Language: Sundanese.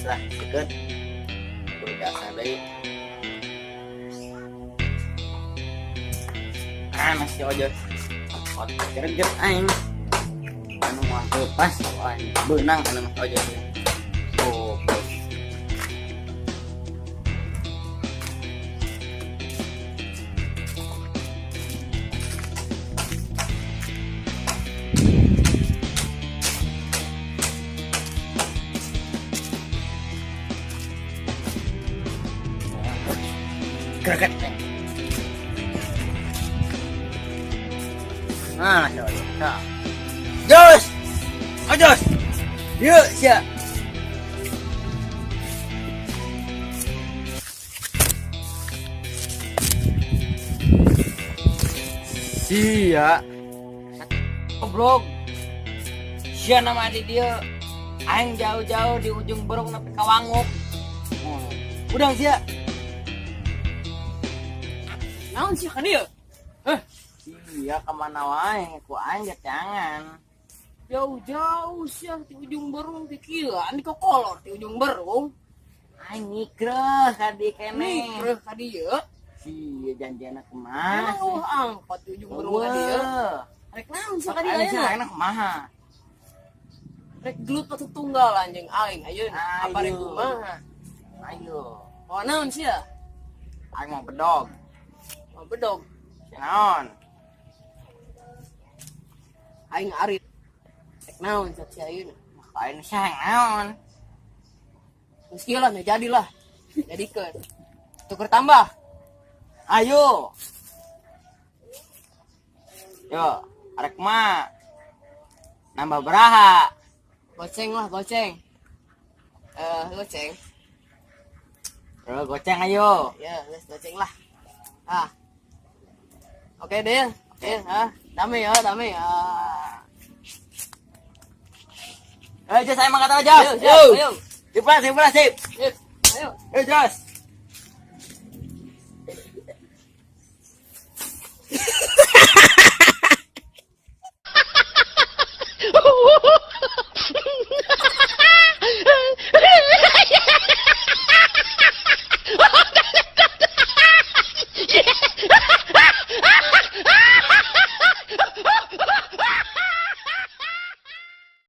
Lah, deket. Kudu dasar deui. Ah, masih Ojos. Otak greget aing. Anu mah pas aing beunang anu mah Ojos. Oh. Greget aing. Nah, si Ojos. Nah. Jos! Ojos! Yuk, sia. Sia. Goblok. Sia nama di dia. Aing jauh-jauh di Ujung Berung nepi ka Wanguk. Oh. Udang sia. Naon sih kan ieu? Eh, sia kemana wae ku aing jangan. Jauh-jauh sih di Ujung Berung ti kieu, di kokolor di Ujung Berung. Aing ngikreuh ka di kene. Nih, ka dieu. Sia janjiana kumaha? Emang euweuh angkot di Ujung Berung ka dieu. Rek naon sih ka dieu Aing ayeuna? enak kumaha? Rek gelut patu tunggal anjing aing ayeuna. Apa rek Ayo. kumaha? Ayo. Oh, naon sih ya? Aing mau bedog. Mau bedog. Sia naon? Aing arit. Rek naon sia ayeuna? Aing sia naon? Geus kieu lah, jadilah. Jadikeun. Tuker tambah. Ayo. Yo, arek mah nambah beraha. Goceng lah, goceng. Eh, goceng. Yo, goceng ayo. Ya, geus goceng lah. Ah. Oke deh. Oke, ah. Damai ya, damai ya. Eh, Jos, ayo makan Jos. Ayo, siap, ayo. Sip lah, sip lah, sip. Sip, ayo. Ayo, Jos.